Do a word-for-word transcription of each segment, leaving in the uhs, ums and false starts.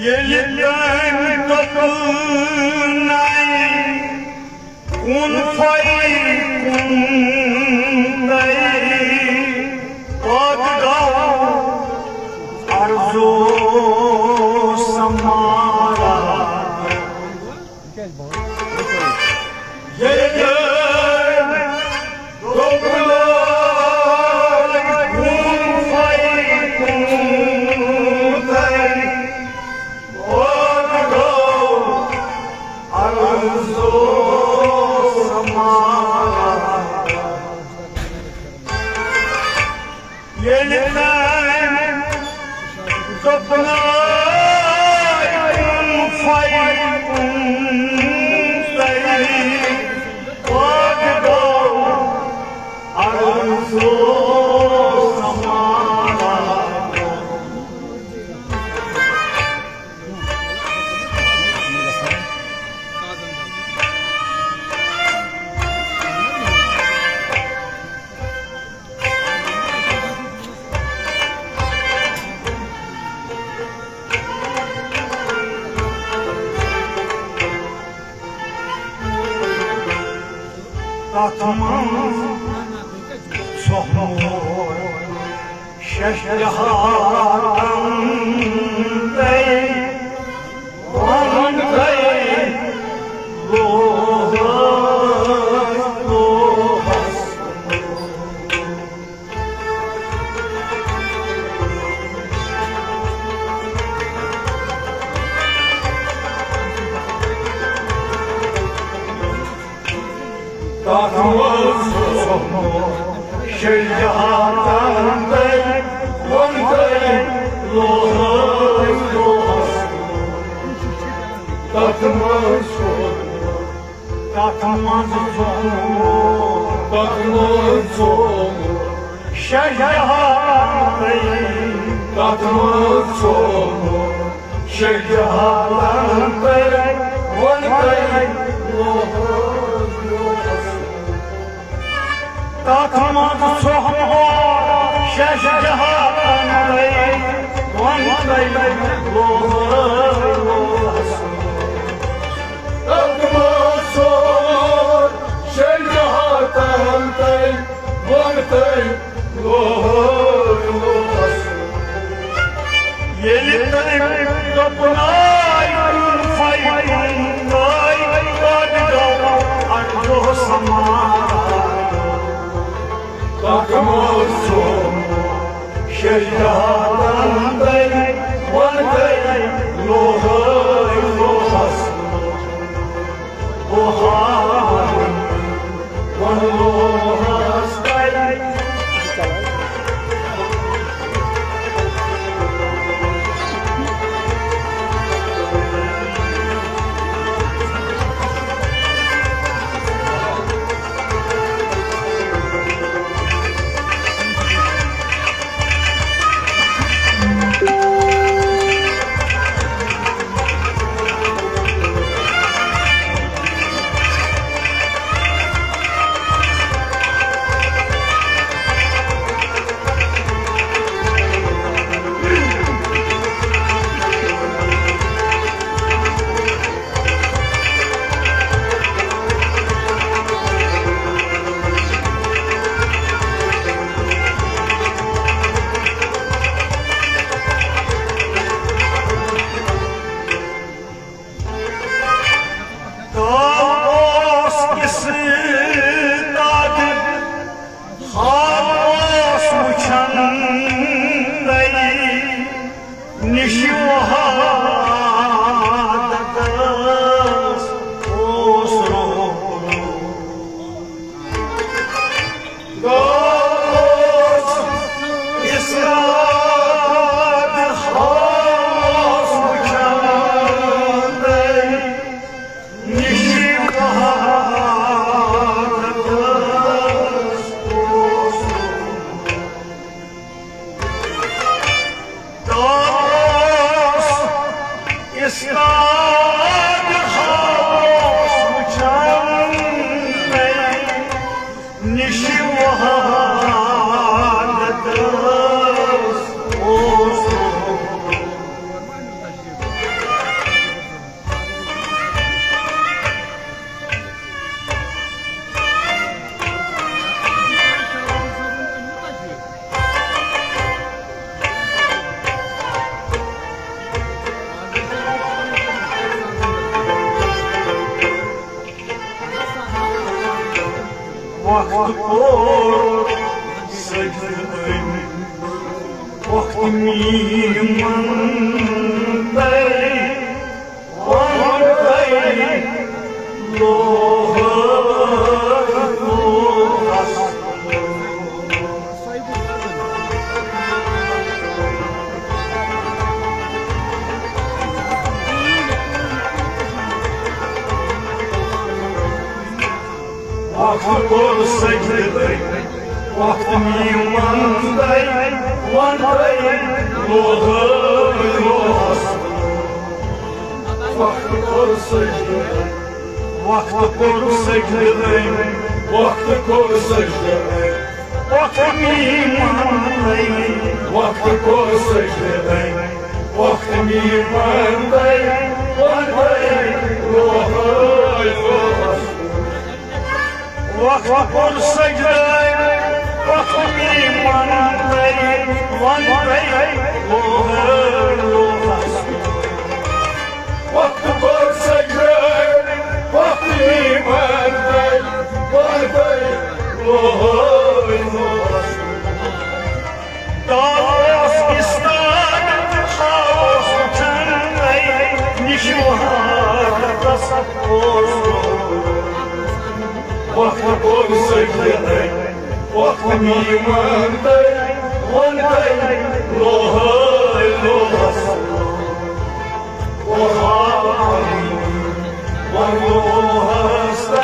ییٚلہِ تٔمۍ دوٚپُن، "نَے، کُن فَے کُن تَے، پٲدٕ گوٚو عرضو سمارا۔" ییٚلہِ دوٚپُن، "کُن فَے کُن تَے، پٲدٕ گوٚو عرضو سمارا۔" ییٚلہِ تٔمۍ دوٚپُن، "کُن فَے کُن تَے، پٲدٕ گوٚو عرضو سمارا۔" تَتھ منٛز ژھوٚہمُت ششدرہن تَے، وَن تَے لوہَس، لوہَس۔ تَتھ منٛز ژھوٚہمُت ششدرہن تَے، وَن تَے لوہَس، لوہَس۔ تَتھ منٛز ژھوٚہمُت، تَتھ منٛز ژھوٚہمُت، تَتھ منٛز ژھوٚہمُت ششدرہن تَے، تَتھ منٛز ژھوٚہمُت ششدرہن تَے، وَن تَے لوہَس، لوہَس۔ تَتھ منٛز ژھوٚہمُت ششدرہن تَے، وَن تَے لوہَس، لوہَس۔ تَتھ منٛز ژھوٚہمُت ششدرہن یادن تۄہہِ وۄنۍ گٔے لوہے لوہس، لوہے وۄنۍ لوہس تۄہہِ۔ اوس کِس دادِ حال اوس وٕچھان نَیہِ نِش وحدتس اوس روٚپمُت۔ اوس اِسرار حال اوس وٕچھان نَیہِ نِش وحدتس اوس روٚپمُت۔ اوس اِسرار حال اوس وٕچھان نَیہِ نِش وحدتس اوس روٚپمُت۔ وقت کوٚر سجدٕ أمۍ، وقت میٖمن تَے، وۄنۍ تَے لوہے لوہس۔ وقت کوٚر سجدٕ تَے، وقت میٖمن تَے، وۄنۍ تَے لوہے لوہس۔ وقت کوٚر سجدٕ تَے، وقت کوٚر سجدٕ تَے، وقت کوٚر سجدٕ تَے۔ وقت میٖمن تَے، وقت کوٚر سجدٕ تَے، وقت میٖمن تَے، وۄنۍ تَے لوہے لوہس۔ وقت کوٚر سجدٕ تَے، وقت میٖمن تَے، وۄنۍ تَے لوہے لوہس۔ وقت کوٚر سجدٕ تَے، وقت میٖمن تَے، وۄنۍ تَے لوہے لوہس۔ داد اوس اِسرار حال اوس وٕچھان نَیہِ نِش وحدتس اوس روٚپمُت۔ وقت کوٚر سجدٕ تَے، وقت میٖمن تَے، وۄنۍ تَے لوہے لوہس۔ وۄنۍ لوہس تَے۔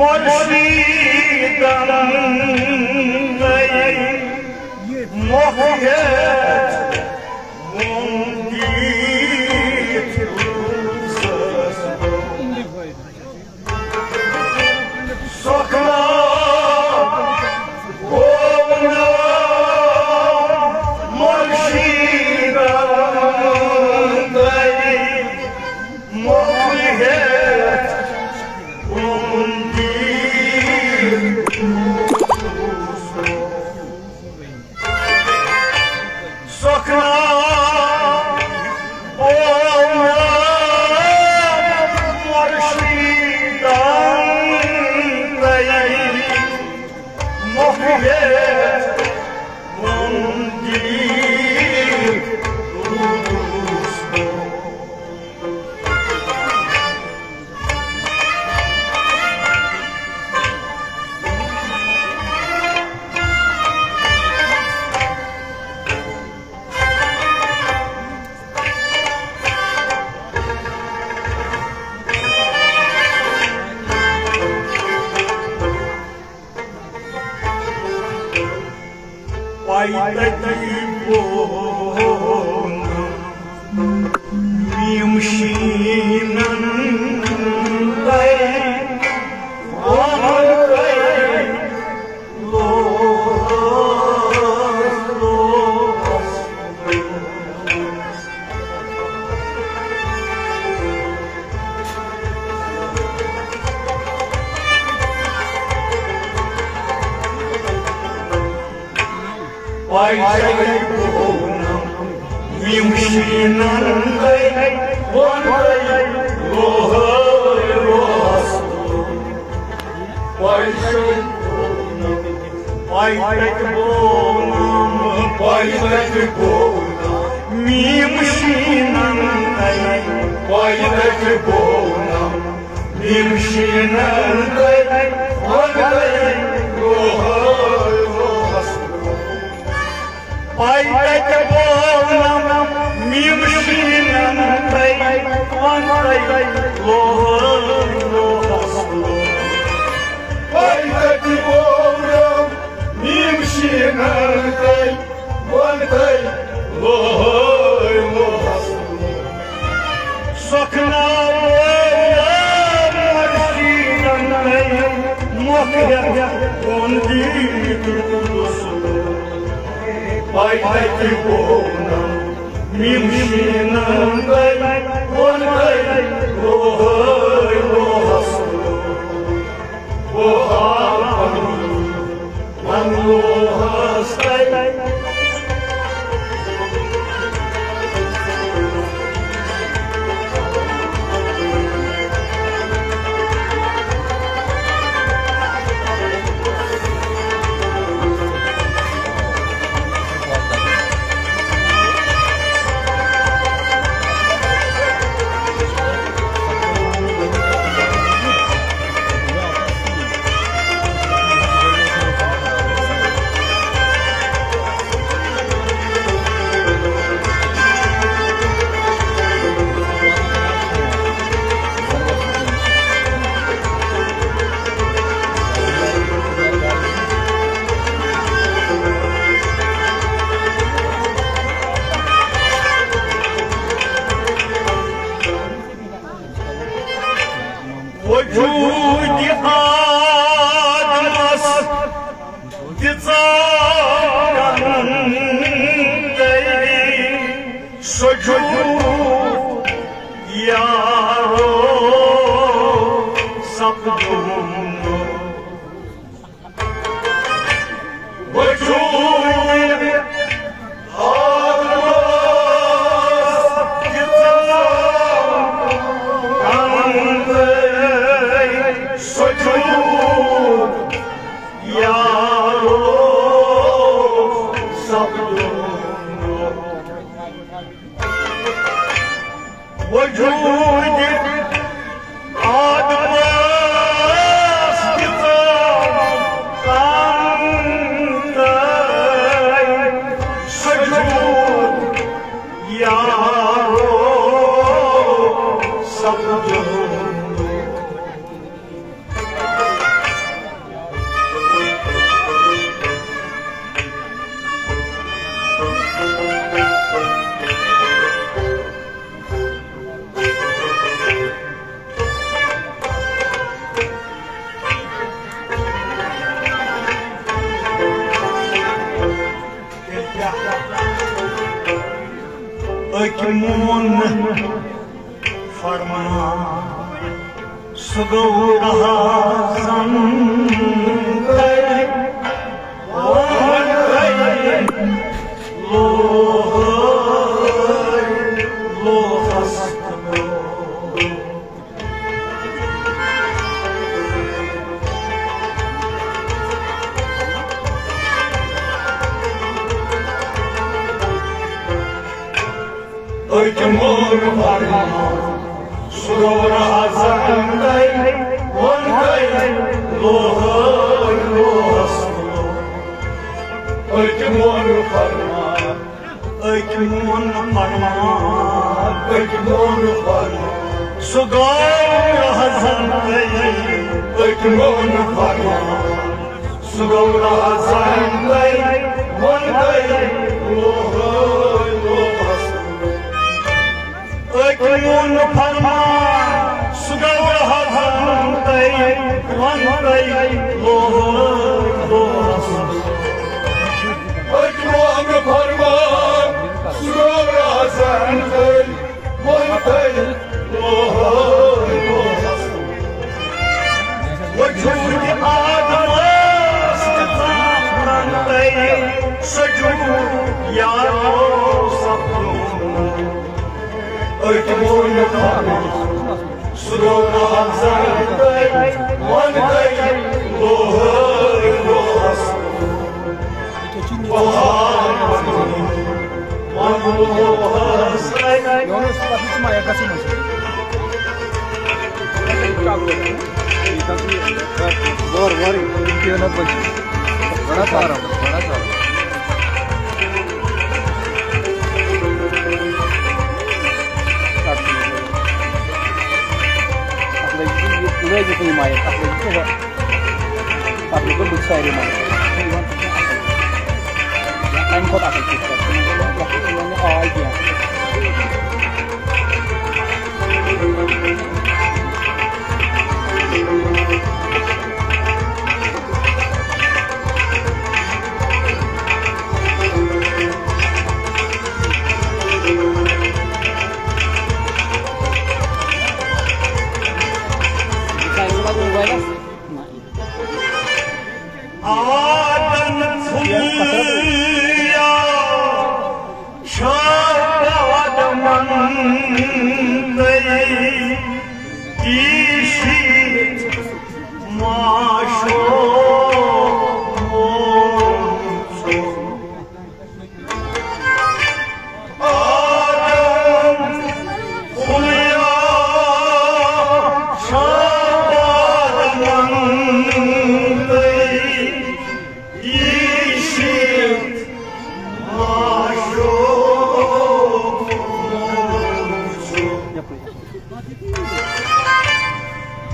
مرشدن محیط ووٚن دِتھ روٗزس۔ سۄکھنا گوٚو نہٕ مرشدن محیط ووٚن دِتھ روٗزس۔ سۄکھنا بولا مرشدن تۄہہِ محیط ووٚن دِتھ روٗزس۔ پاے تتی بونم میم شینن تۄہہِ ووٚن تۄہہِ لوہس لوہس۔ پاے تتی بونم میم شینن تۄہہِ ووٚن تۄہہِ لوہس لوہس۔ پاے تتی بونم، پاے تتی بونم، پاے تتی بونم میم شینن تۄہہِ، پاے تتی بونم میم شینن تۄہہِ ووٚن تۄہہِ لوہس لوہس۔ پاے تتی بونم میم شینن تۄہہِ ووٚن تۄہہِ لوہس لوہس۔ پاے تتی بونم میم شینن تۄہہِ ووٚن تۄہہِ لوہس لوہس۔ سۄکھنا بولا مرشدن تۄہہِ محیط ووٚن دِتھ روٗزس۔ پاے تتی بونم میم شینن تۄہہِ ووٚن تۄہہِ لوہس لوہس۔ بہٕ ہاوٕ پنُن وَن لوہس تۄہہِ۔ وجود آدمس دِژ تٔمۍ سجود یارو سپدُن۔ وجود آدمس دِژ تٔمۍ سجود یارو سپدُن۔ وجود آدمس دِژ تٔمۍ سجود یارو أکۍ مون نہٕ فرمان، سُہ گوٚو رہزن تَتہِ، ووٚن تٔمۍ، لوہَے لوہَس تُلو۔ أکۍ مون فرمان، سُہ گوٚو رہزن تَتہِ، ووٚن تٔمۍ، لوہَے لوہَس تُلو۔ أکۍ مون فرمان، أکۍ مون فرمان، أکۍ مون فرمان۔ سُہ گوٚو رہزن تَتہِ۔ أکۍ مون فرمان، سُہ گوٚو رہزن تَتہِ۔ ووٚن تٔمۍ، لوہَے لوہَس۔ أکۍ مون فرمان، سُہ گوٚو رہزن تَتہِ۔ ووٚن تٔمۍ، لوہَے لوہَس۔ أکۍ مون فرمان، سُہ گوٚو رہزن تَتہِ۔ ووٚن تٔمۍ، لوہَے لوہَس۔ وجود آدمس ژاپرن تَتہِ، سجود یارو سپدُن۔ أکۍ مون فرمان، سُہ گوٚو رہزن تَتہِ۔ ووٚن تٔمۍ، لوہَے لوہَس۔ یونس، پتہٕ چھِ مایک گژھان منٛز۔ وار، وار، یہِ کینٛہہ نہ بَنہِ۔ بڑا سارا، بڑا سارا۔ اَتھ لٲگِو تُہۍ یہِ، لٲگِو تُہۍ یہِ مایک، اَتھ لٲگِو تُہۍ ہُہ۔ پتہٕ گوٚو بہٕ سارے منٛز۔ اَمہِ کھۄتہٕ اَصٕل چھُ کرُن۔ یَتھ چھُنہٕ وۄنۍ آے کینٛہہ۔ آدم پھُلیا چھا آدمن تئی دیشی ماشو مون سو۔ آدم خُلیا شاباد منتئی ییشی ماشو۔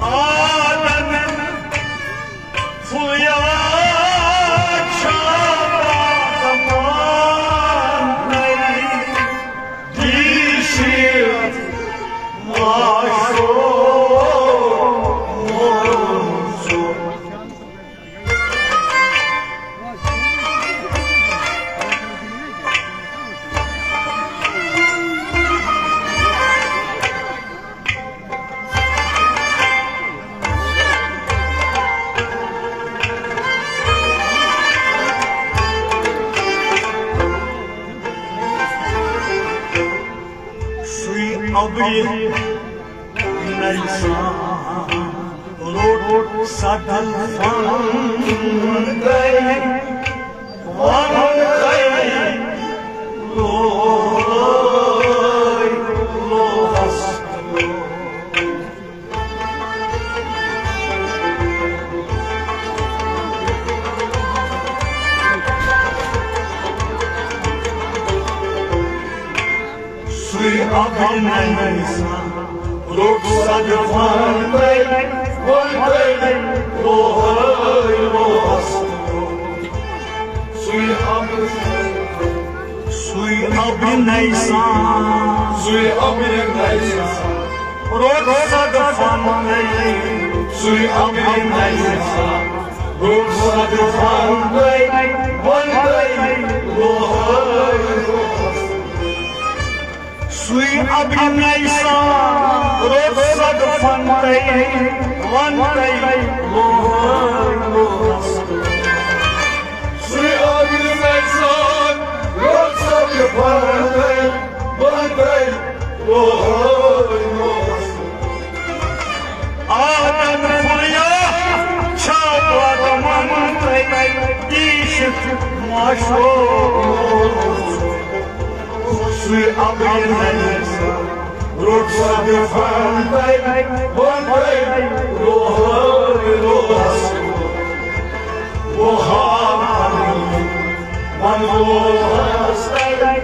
آدم خُلیا شاباد منتئی ییشی ماشو۔ سُے ابرِ نَیہِ سان لوٚٹ سدل فن گٔے، وَن گٔے لوے لوہس۔ سُے ابرِ نَیہِ سان روٚٹ صدفن تٔمۍ، ووٚن تٔمۍ لوہے لوہس۔ سُے ابر، سُے ابر نیسان، سُے ابر نیسان۔ روٚٹ صدفن تٔمۍ، سُے ابر نیسان۔ روٚٹ صدفن تٔمۍ، ووٚن تٔمۍ لوہے لوہس۔ سُے ابر نیسان، روٚٹ صدفن تٔمۍ، ووٚن تٔمۍ لوہے لوہس۔ سُے ابر نیسان، روٚٹ صدفن تٔمۍ، ووٚن تٔمۍ لوہے لوہس۔ آدم پھُلیا چھا واتان تٔمۍ، یہِ چھُ معشوق۔ سُے ابر نیسان، روٚٹ صدفن تٔمۍ، ووٚن تٔمۍ لوہے لوہس۔ لوہا پنُن، ووٚن لوہس تٔمۍ۔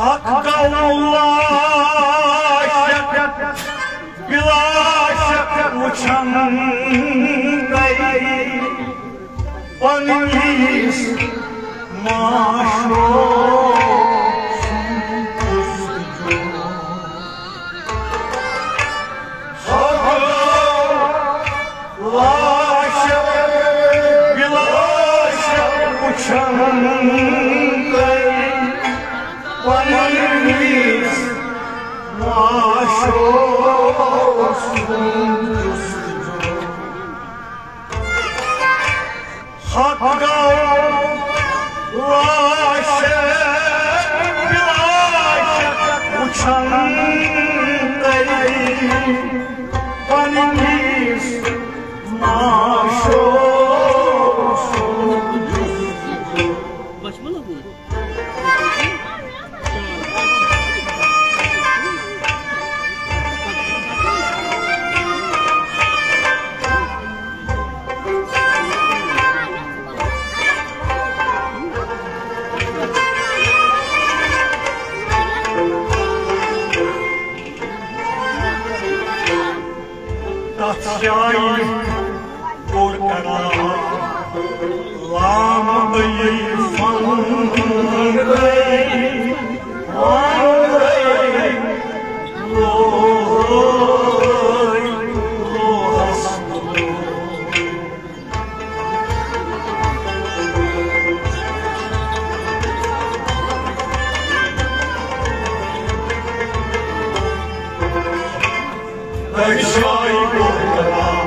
حق گوٚو لا شک، بلا شک وٕچھن گٔے پننِس معشوق سُنٛد جستجو۔ حق گوٚو لا شک، بلا شک وٕچھن گٔے پننِس معشوق سُنٛد جستجو۔ حق گوٚو لا شک، بلا شک وٕچھن گٔے پننِس معشوق سُنٛد جستجو۔ تَتھ جایہِ کوٚر قرار لام علی فن گٔے، وان گٔے، لوہے لوہس۔ تَتہِ جایہِ کوٚر قرار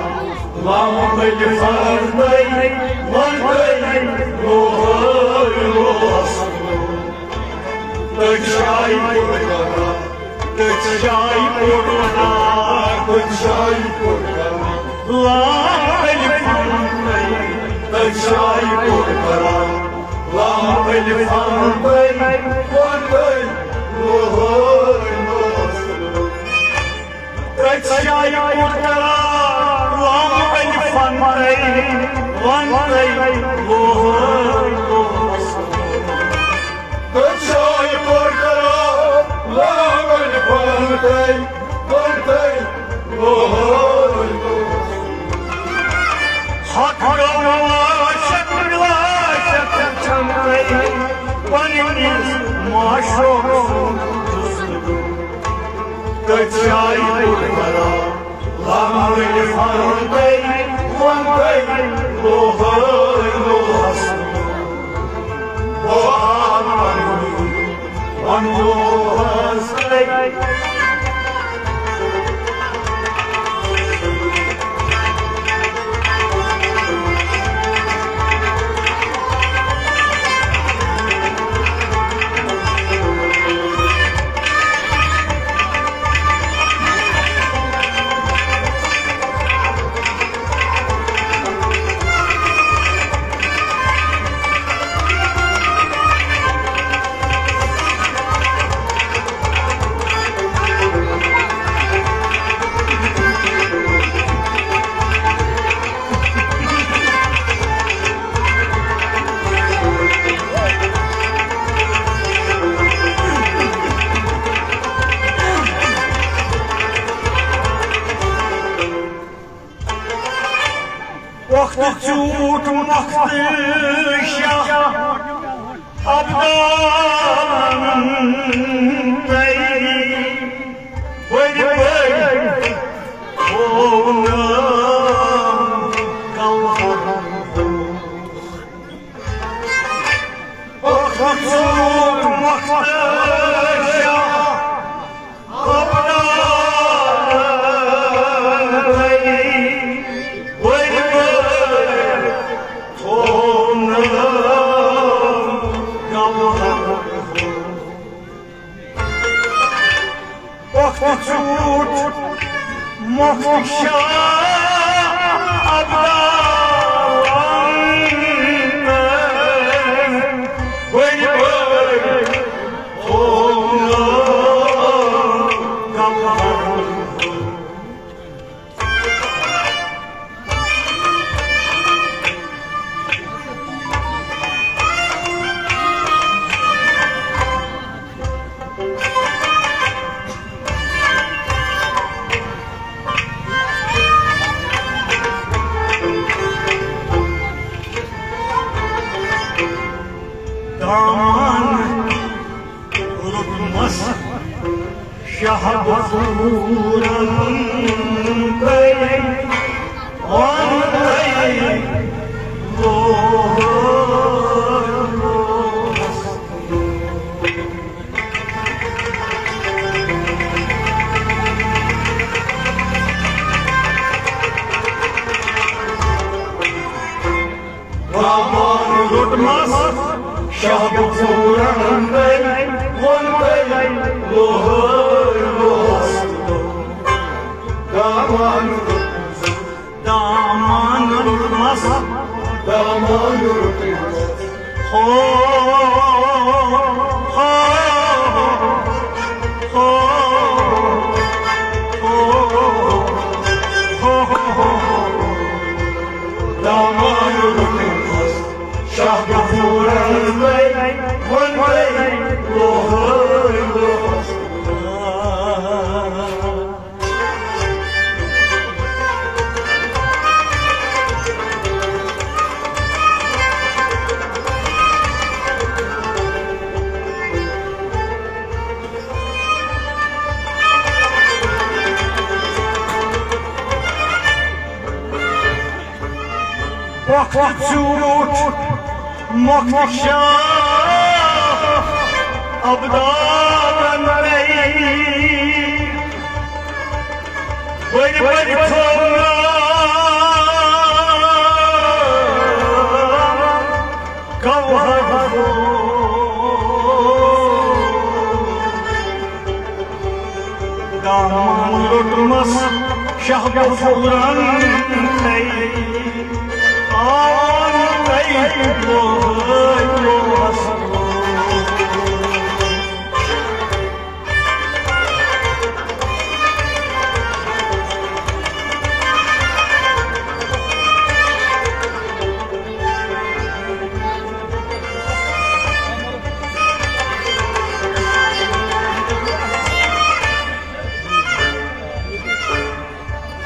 لام علی فن گٔے، وان گٔے، لوہے لوہس۔ تٔتھۍ جایہِ کوٚر قرار، تٔتھۍ جایہِ کوٚر قرار، تٔتھۍ جایہِ کوٚر قرار۔ لام علی فن تٔتھۍ جایہِ کوٚر قرار۔ لام علی فن تٔمۍ کوٚر تٔمۍ لوہے لوہس۔ تٔتھۍ جایہِ کوٚر قرار، لام علی فن تٔمۍ، وان تٔمۍ لوہے لوہس۔ تٔتھۍ جایہِ کوٚر قرار، لام علی فن تٔمۍ، وان تٔمۍ لوہے لوہس۔ حق گوٚو لا شک، لا شک چھم تٔمۍ، پننِس معشوق سُنٛد جستجو۔ وقت ژیوٗٹھ مۄختہٕ شاہ ابدالن تٔمۍ بٔڑۍ بٔڑۍ تھوونم گوہر۔ وقت ژیوٗٹھ مۄختہٕ شاہ وقت ژیوٗٹھ مۄختہٕ شاہ ابدالن بٔڑۍ بٔڑۍ تھوونم گوہر۔ دامن روٚٹمس شاہ غفورن تٔمۍ ووٚن تٔمۍ لوہر لوہس۔ دامن روٚٹمس شاہ غفورن تٔمۍ ووٚن تٔمۍ لوہر لوہس۔ دامن دامن روٚٹمس۔ دامن روٚٹمس۔ ہو، ہو، ہو۔ دامن روٚٹمس۔ شاہ غفورن تٔمۍ ووٚن تٔمۍ لوہر لوہس۔ وقت ژیوٗٹھ مۄختہٕ شاہ ابدالن تٔمۍ بٔڑۍ بٔڑۍ تھوونم گوہر۔ دامن روٚٹمس شاہ غفورن تٔمۍ آن تٔمۍ لوہس۔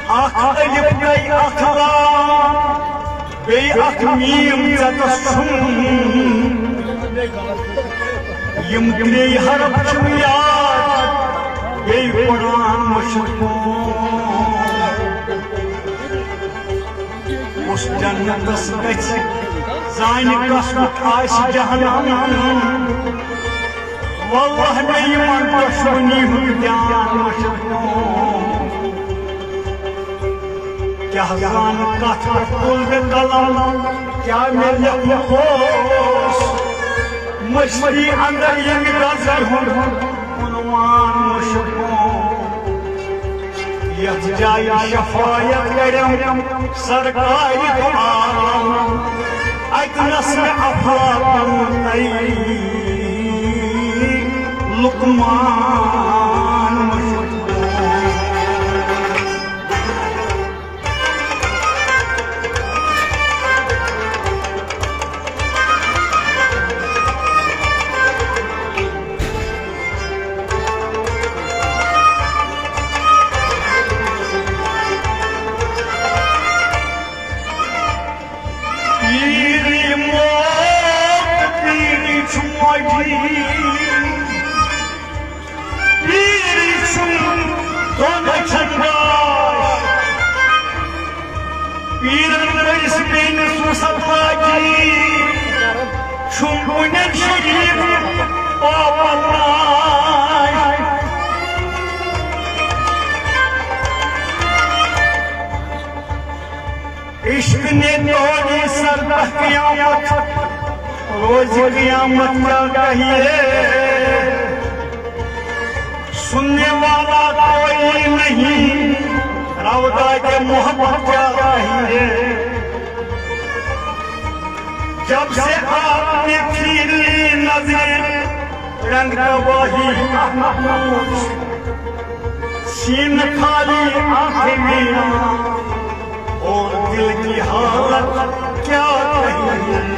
اکھ الف گٔے اکھ لام، بیٚیہِ اکھ میٖم ژےٚ تس چھُم۔ یِم ترٛے حرف چھِم یاد، بیٚیہِ قرآن مٔشِتھ۔ کُس جنتس گژھِ، زانہِ کس کُٹھ آسہِ جہنم۔ واللہ مےٚ یِمن دۄشوٕنی ہُنٛد دیان مٔشِتھ۔ کیٛاہ زانہٕ کتھ پٮ۪ٹھ تُل مےٚ قلم، کیٛاہ مےٚ لیکھُن اوس۔ مٔشتٕے اندر ییٚمہِ غزلہِ ہُنٛد عنوان مٔشِتھ۔ یتھ جایہِ شفاعت کرم سرکارِ دو عالم، اتنس مےٚ افلاطون تئی لقمان مٔشِتھ۔ پیٖرِ موت، پیٖرِ چھُ مۄجی۔ پیٖرِ چھُم دۄن أچھن گاش۔ پیٖرن کٔرِس بیٚنہِ سُہ ستلاجی۔ چھُم کُنٮ۪ن شریٖف پاپن ناش۔ عشق نے توڑی سر تہ قیامت، روز قیامت کیا کہیے؟ سننے والا کوئی نہیں، روضہ کے محبت کیا کہیے؟ جب سے آپ نے پھیری نظریں، رنگ تباہی محمود، سین خالی آنکھیں مینا، اور دل کی حالت کیا کہیے۔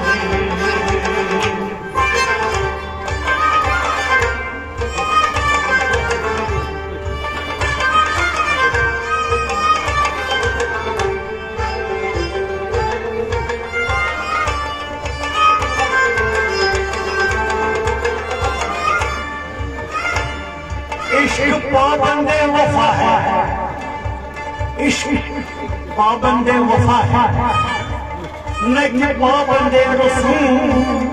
عشق پابند وفا ہے، عشق پابند وفا ہے، نہ کہ پابند رسوم۔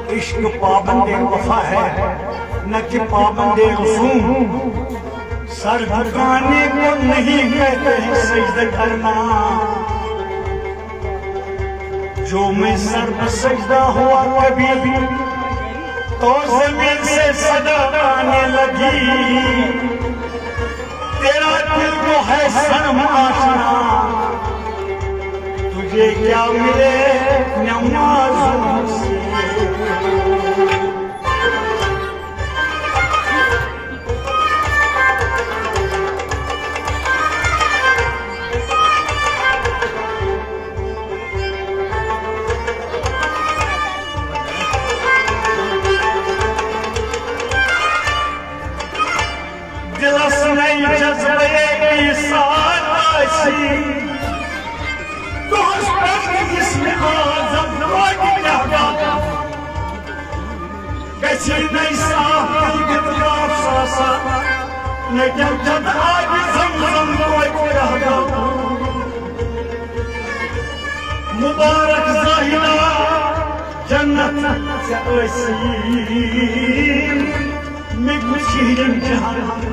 عشق پابند وفا ہے، نہ کہ پابند رسوم۔ سر جھکانے کو نہیں کہتے ہیں سجدہ کرنا۔ جو میں سر پہ سجدہ ہوا کبھی، تو زمین سے صدا آنے لگی۔ تیرا دل تو ہے صنم آشنا، تجھے کیا ملے نمازوں سے؟ دلس نئی جذبے ایثار آسی، دۄہس پٮ۪ٹھ اسمِ اعظم توتہِ کیٛاہ گوٚو؟ گژھی نَے صاف دِل گِتراف ساسا، نہ کیٛاہ جد آبِ زمزم توتہِ کیٛاہ گوٚو؟ مبارک زاہدہ جنت ژےٚ ٲسی، مےٚ وٕچھ یِم جہان۔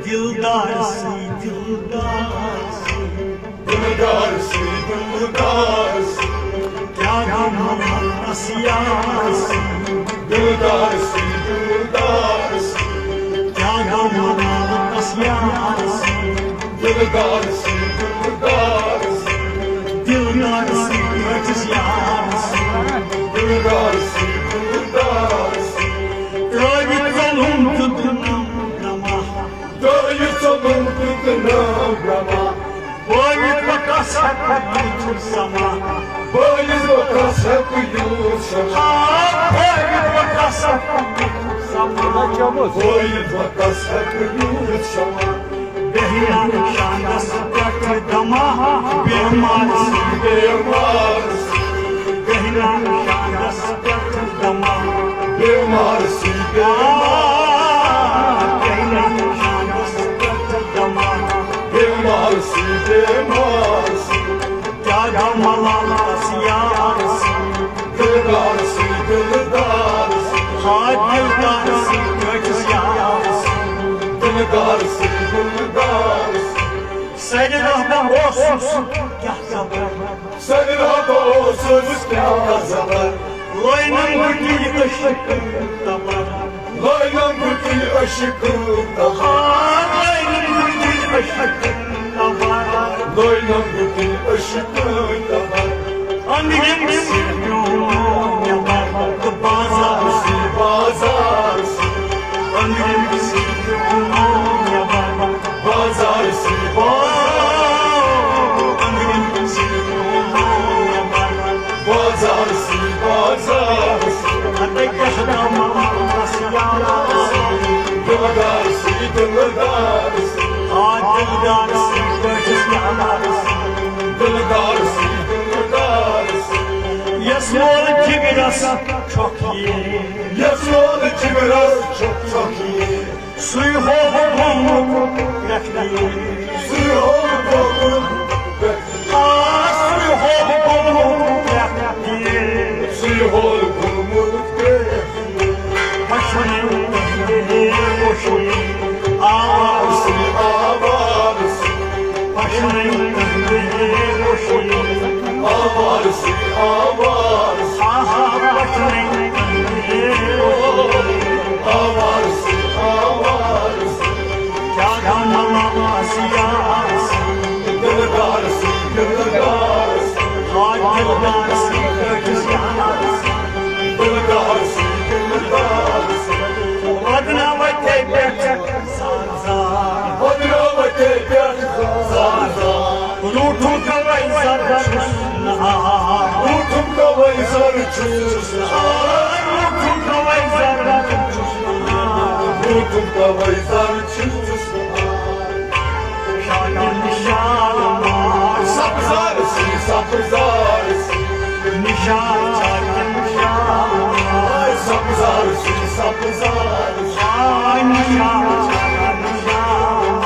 دلدار سی، دلدار سی، دلدار سی، دلدار سی، کیا غم ہم نسیان سی۔ دلدار سی، دلدار سی، کیا غم ہم نسیان سی۔ دلدار سی، دلدار سی، دلدار سی، رٔٹِس یار سی۔ دلدار سی، دلدار سی، ترٛٲوِتھ ژوٚلُم دیُتُم غمہ۔ ترٛٲوِتھ ژوٚلُم دیُتُم غمہ۔ بٲوِتھ بہٕ کَس ہٮ۪کہٕ یوٗتھ سما۔ بٲوِتھ بہٕ کَس ہٮ۪کہٕ یوٗتھ سما۔ آ، بٲوِتھ بہٕ کَس ہٮ۪کہٕ یوٗتھ سما۔ بٲوِتھ بہٕ کَس ہٮ۪کہٕ یوٗتھ سما۔ بیہنا شانس پٮ۪ٹھ دما، بیمار سی بیمار سی۔ بیہنا شانس پٮ۪ٹھ دما، بیمار سی بیمار۔ بیہنا شانس پٮ۪ٹھ دما، بیمار سی بیمار سی۔ کیا غم لالس یار سی، دلدار سی، دلدار سی۔ ہا دلدار سی، کٲنٛسہِ یار سی۔ دلدار سی، دلدار سی۔ سَرِ دۄہ بہٕ اوسُس کیٛاہ خبر۔ سَرِ دۄہ بہٕ اوسُس کیٛاہ خبر۔ لٲنم بہٕ تیٚلہِ عشق تبر۔ لٲنم بہٕ تیٚلہِ عشق تبر۔ ہا لٲنم بہٕ تیٚلہِ عشق تبر۔ لٲنم بہٕ تیٚلہِ عشق تبر۔ أنٛدرِم سی پیوٚو مےٚ بر تہٕ بازار سی، بازار سی۔ أنٛدرِم سی پیوٚو مےٚ بر، بازار سی، بازار۔ أنٛدرِم سی پیوٚو مےٚ بر، بازار سی، بازار سی۔ اَدٕ کیٛاہ دَپہٕ محبتس یارس؟ دلدار سی، دلدار سی۔ آ دلدار سی، کٲنٛسہِ یارس؟ دلدار سی، دلدار سی۔ یس وول جگرس چھۄکھ یی۔ یس وول جگرس چھۄکھ، چھۄکھ یی۔ سُے ہووُن گوٚمُت پرٛٮ۪تھ کِنۍ۔ سُے ہووُن گوٚمُت پرٛٮ۪تھ کِنۍ۔ آ، سُے ہووُن گوٚمُت پرٛٮ۪تھ کِنۍ۔ سُے ہووُن گوٚمُت پرٛٮ۪تھ کِنۍ۔ پشنٕے تہنٛدِ خوشی آوار سی، آوار سی۔ پشنٕے تہنٛدِ خوشی آوار سی، آوار سی۔ آہا، پشنٕے تہنٛدِ خوشی آوار سی، آوار سی۔ کیا غم لالس یار سی۔ دلدار سی، دلدار سی۔ ہا دلدار سی، کٲنٛسہِ یار سی۔ دلدار سی، دلدار سی۔ بدناوتھے پٮ۪ٹھ زار زار۔ بدناوتھے پٮ۪ٹھ زار زار۔ روٗٹھُم توے زر چھُس نہٕ آ۔ روٗٹھُم توے زر چھُس نہٕ آ۔ روٗٹھُم توے زر چھُس نہٕ آ۔ روٗٹھُم توے زر چھُس نہٕ آ۔ شاکر نشان سبزار سی، سبزار سی۔ نشان شاکر نشان سبزار سی، سبزار سی۔ آ نشان شاکر نشان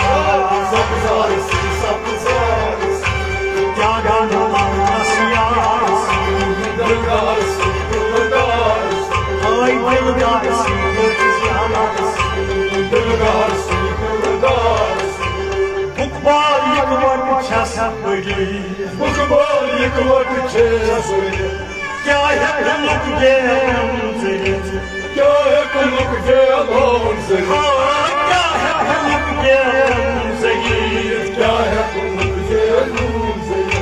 سبزار سی، سبزار سی۔ کیا گانا لالس یار سی۔ دلدار سی، دلدار سی۔ آے دلدار سی، دلدار سی۔ دلدار سی، دلدار سی۔ بُکہٕ بال یِکوَٹہٕ چھَس بٔرِتھ۔ بُکہٕ بال یِکوَٹہٕ چھَس بٔرِتھ۔ کیٛاہ ہٮ۪کہٕ لُکھ گیلن ژٔلِتھ؟ کیٛاہ ہٮ۪کہٕ لُکھ گیلن ژٔلِتھ؟ آ، کیٛاہ ہٮ۪کہٕ لُکھ گیلن ژٔلِتھ؟ کیٛاہ ہٮ۪کہٕ لُکھ گیلن ژٔلِتھ؟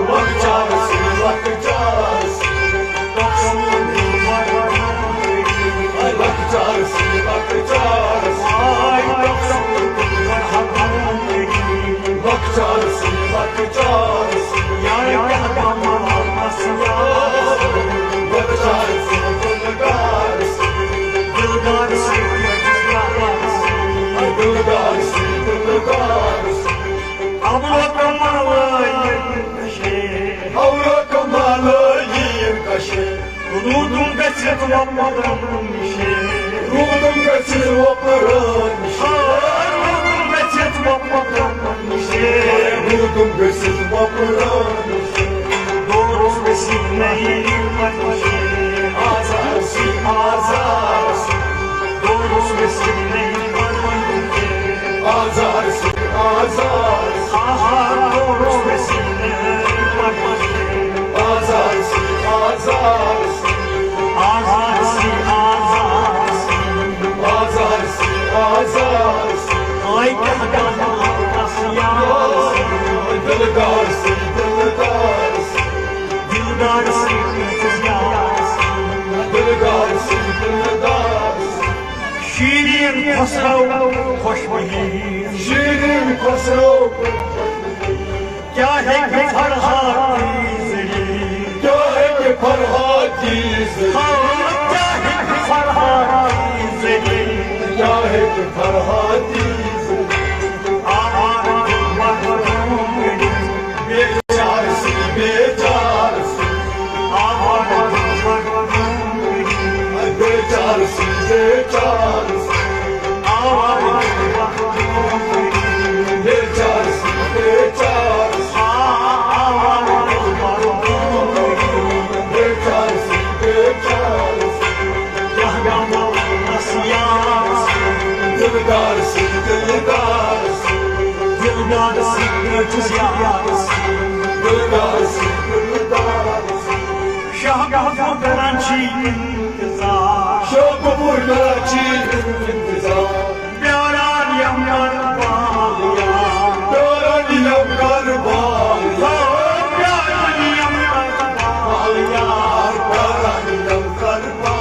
لۄکچارس، لۄکچارس، لۄکچارس، لۄکچارس، لۄکچارس، لۄکچارس، دلدارس، دلدارس۔ ہورٕ کمالٲیی کٔشیٖر۔ ہورٕ کمالٲیی کٔشیٖر۔ روٗدُم گٔژھِتھ وۄپرُن نِشے۔ روٗدُم گٔژھِتھ وۄپرُن نِشے۔ روٗدُم گٔژھِتھ وۄپرُن نِشے۔ روٗدُم گٔژھِتھ وۄپرُن نِشے۔ دورُس گٔژھِتھ نٔیی پتہٕ نِشے۔ آزار سی، آزار سی۔ دورُس گٔژھِتھ نٔیی پتہٕ نِشے۔ آزار سی، آزار سی۔ آہا، دورُس گٔژھِتھ نٔیی پتہٕ نِشے۔ آزار سی، آزار سی۔ آزار سی، آزار سی۔ آزار سی، آزار سی۔ آے کیٛاہ کرٕ بہٕ لفظس یار سی۔ دلدار سی، دلدار سی۔ دلدار سی، کٲنٛسہِ یار سی۔ دلدار سی، دلدار سی۔ شیرین خسرو خۄش بہیٖر۔ شیرین خسرو۔ کیٛاہ ہیٚکہِ فرہاد تیٖژ ذٔریعہٕ؟ کیٛاہ ہیٚکہِ فرہاد تیٖژ ذٔریعہٕ؟ ہاں، کیٛاہ ہیٚکہِ فرہاد تیٖژ ذٔریعہٕ؟ کیٛاہ ہیٚکہِ شاہ محمود کران چھی انتظار۔ شاہ محمود کران چھی انتظار۔ پیاران یم کربال یار۔ پیاران یم کربال یار۔ پیاران یم کربال یار۔ پیاران یم کربال۔